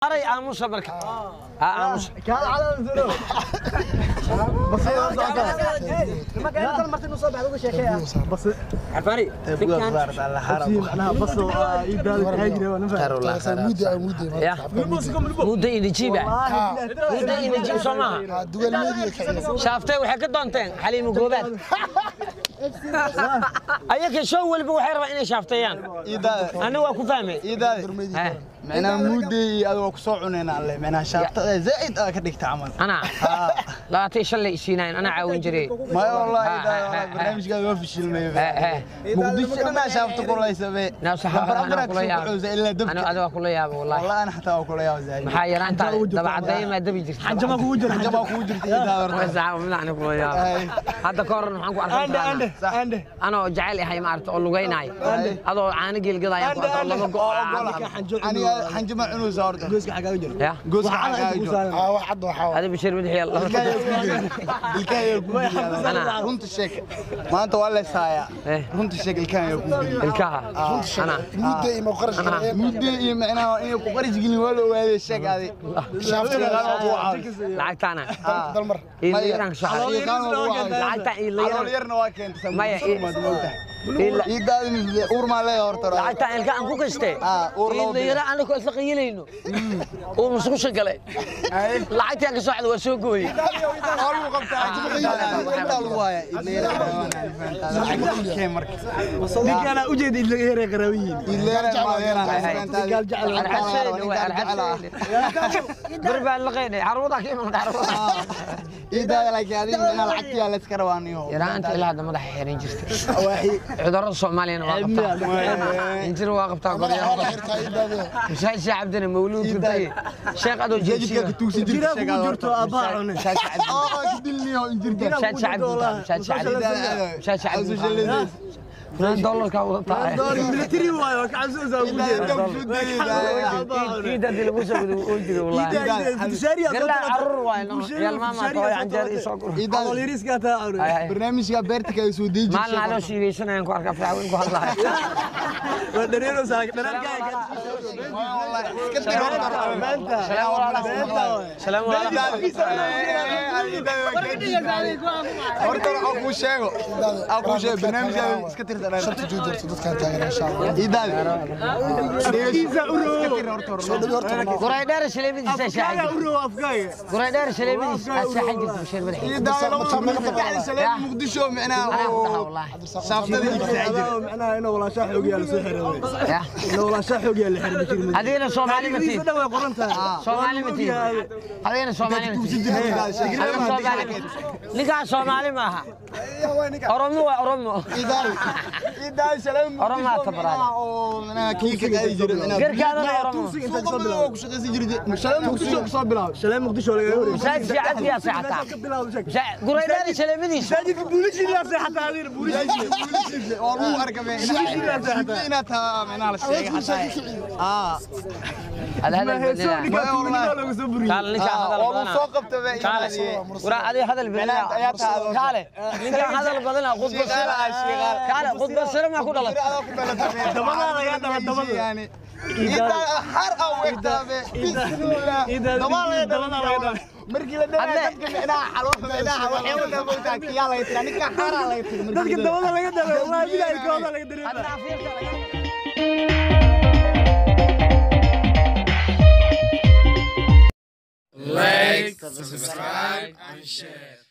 Aray aamusa marka. Ha aamusa. Kaal cala zuro. Bas ما كان مرتين نص بعد ugu sheekeeya. Bas Xafari. Macnaha bas iidaada taagire waa nafaa. Muddo muddo. Ya. Muddo inajiiba. Muddo inajiib soo maaha. Dugal media kiciyo. Shaaftay waxay ka doonteen Xaliimo Goobaad. Ayaga show walba waxay rabaan inay shaafteeyaan. Aniga waa ku fahmay. Iidaada. Macnaha muddo adiga ku soo cunayna alle macnaha shaaftada zaid aa ka dhigta camal. Ana 25 la isiinayn ana caawin jiray. Ma wallahi iidaada barnaamijkaada waa fashilmay. Muqdisho dhan shaafta kulaysabe. Naa saxaafada ana kula yaabo. Ana adiga kula yaabo wallahi. Wallahi ana xataa waa kula yaabo zaid. Maxaa yaraanta dabacadday ma dabi jirtay. Xanjama kugu jirta. Xanjama kugu jirta iidaada horta. Waa saxaafada ana kula yaabo. Hadda ka hor waxaan ku arkay. Anoo jecel yahay ma aragta oo lugeynay. Adoo caano geel gadaya ku arko laba go. Aniga xanjama cunaysa horta. Gooska xagaaga jiro. Ya. Gooska xagaaga jiro. Ah wax cad waxa. Hada Bashir madaxii Allah. Ilkaha ku geliya. Runta sheeg. Maanta waa la saaya. Runta sheeg ilkaha ku geliya. Ilkaha. Ana muddo iyo qarash gareey. Muddo iyo macnaha inay ku qarash gelin waa la ogaaday sheeg adi. Shaaftada lacagtaana. Dalmar. Iilan shaxar. Lacagta iilan. Yarna waa keentay. Maya iidaada uur maa leeyahay horta. Lacagta ilka aan ku gashtay. Uur loo yara anagu isla qayilayno. Uu musqusha galay. Lacagta ka soo xad waa soo gooyay. Lagu qabtaa. Inta lagu waaya idleeyra marka. Ninkaan u jeed idle yare qaraawiyin. Idleeyra gaal jecel. Barbaan laqaynay carruurta ka iman carruurta. Iidaada laakiin adiga inaa lacagtiyaa la iska rawaaniyo. Yaraanta ilaa hadda madaxa xiran jirtay. Cudurrada Soomaaliyana waa qabtaa. Injir waa qabtaa Madaxa guryaha. xirtaa iidaada. Masaajid Sheekh Cabdina mawluudka tay. Sheekh adoo Jidka ka jeedsiyo. tuugsan Injiraa jirta kugu jirto aabbaha cune. Masaajid Cabdi. Oo ka dilniyo injirka. Masaajid Cabdi. Masaajid Cabdi. Masaajid Cabdi. Fulaan dollarka wadataa. Military waayo waa ka cabsanaysaa ugu jeeda. Iida dil lagu soo gudo oo jiro wallahi. Garla carruur waay no. Yal maama tooy canjeer ii soo guro. Calool yariiska taa cune. Barnaamijka beerta ka soo deji. Maalin adoo shiiraysanayaan ku arkaa firaaweyn ku hadlaaya. Waa dhareeraysaa dhareerkaaga. Iska dir horta. Salaam walaal. Salaam walaal. Horta aan kuu sheego. Aan kuu sheego barnaamijka iska tirta. Sharti joojirto dadkan taageera insha Allah. Iidaada. Afkiisa u rogo. Soo dhawi horta. Guray dheer shaleemadiisa Afkaaga shaaxan. u rogo afkaaga. Guray dheer shaleemadiisa shaaxan jirta Bashir madaxii. Iidaada Muqdisho macnaha Anaa ku dhaha wallahi. shaaftada iibsa jira. Macnaha inuu walaashaa xoog yaal soo xiray. Ya. Inuu walaashaa xoog yaal xiray Bashir madaxii. Adigana Soomaali ma tiid. Taariikhdiisa dhan way qoran tahay. Soomaali ma tiid. Adigana Soomaali ma tiid. Adiga Soomaali ma tiid. Ninkaan Soomaali ma aha. Oromo waa Oromo. Iidaada salaam Oromo aa tabraada. oo macnaha kii ka qaadi jiray macnaha. Garkaadana Oromo. Suuqa madow ku shaqaysan jirtay. Salaam Muqdisho ku soo bilaabay. Shalay Muqdisho laga wareegay. Masaajid Sheekh Cabdi yaa seexataa. Ka bilaabo sheeg. Guray dheer shaleemadiisa. Masaajidka buulishiisa yaa seexataa adiga buulishiisa. Oo lagu arkay inaad taa macnaha la sheegay xataa. Hada hadal badnaa. Ninkaa tuuganimo lagu soo buriyay. Kaale ninkaan hadal oo lagu badanaa. soo qabtay Kaale. Waraa adiga hadal badnaa. Ayaa taado. Kaale. Ninkaan hadal badanaa khudba Shiiqaal ah, shiiqaal. Kaale khudba sare maa ku dhalatay. Dabada laga daba dabada. Markii la dhalay dadka micnaha xalwaxa micnaha waxay u dhabowtaa kiyaa laga tiraa ninka xaraa laga tiri Dadka dabada laga dabay wallahi bilahi ilkooda laga dareemay. Hadda afiirka laga Like, subscribe, and share.